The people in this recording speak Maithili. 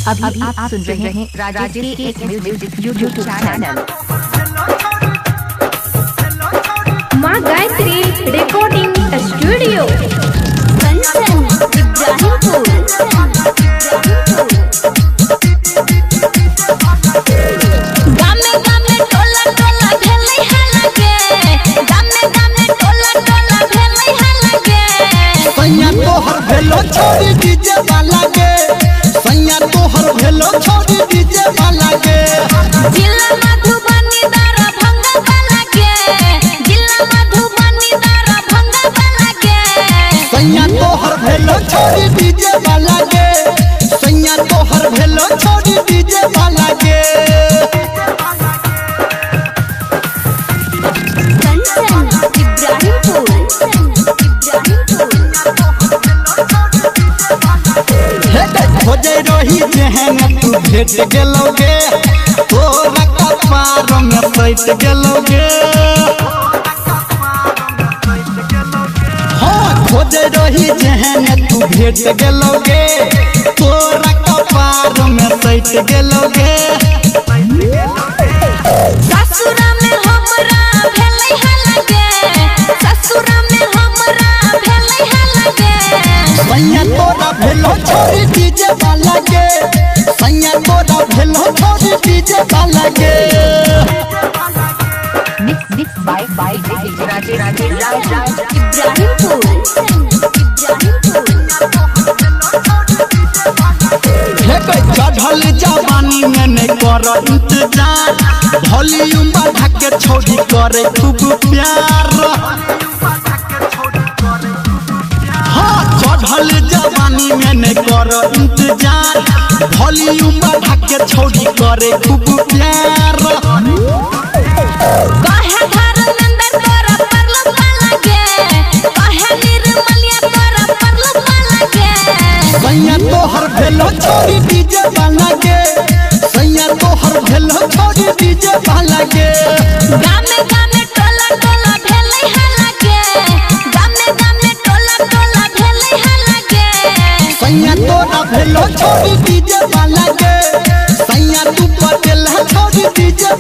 अभी आप सुन रहे हैं राजेश के म्यूजिक यूट्यूब चैनल। माँ Gayatri recording studio, Kanchan Ibrahimpur. गामे गामे टोला टोला भेलै हल्ला गे, गामे गामे टोला टोला भेलै हल्ला गे। सैया तोहर भेलो छोरी डीजे वाला गे, सैया तोहर भेलो छोरी डीजे वाला गे। जिला मधुबनी दरभंगा वाला गे, जिला मधुबनी दरभंगा वाला गे। सैया तोहर भेलो छोरी डीजे वाला गे, सैया तोहर भेलो छोरी डीजे वाला गे। कंचन इब्राहिमपुर। हे खोजे रही जेहन तू भेट गेलो गे, तोरा कपार में सैट गेलो गे। हाँ खोजे रही जेहन तू भेट गेलो गे, तोरा कपार में सैट गेलो गे। ससुरा में हमरा भेलै हल्ला गे, ससुरा में हमरा भेलै हल्ला गे। सैया तोरा भेलो छोरी डीजे वाला गे, सैया तोरा भेलो छोरी डीजे वाला गे। Mix mix by by Rajesh Rajesh Raj. Ibrahimpur. हे चढ़ल जवानी में नहीं कर इंतजार, वॉल्यूम बढ़ा के छोरी करे खूब प्यार। हाँ चढ़ल जवानी में नहीं कर इंतजार, वॉल्यूम बढ़ा के छोरी करे खूब प्यार। कहे धर्मेंद्र तोरा परलो पाला गे, कहे निर्मलिया तोरा परलो पाला गे। सैया तोहर भेलो छोरी डीजे वाला गे, सैया तोहर भेलो छोरी डीजे वाला गे। गामे गामे टोला टोला भेलै हल्ला गे, गामे गामे टोला टोला भेलै हल्ला गे। सैया तोरा भेलो छोरी डीजे वाला गे, सैया तू पटेल छोरी डीजे।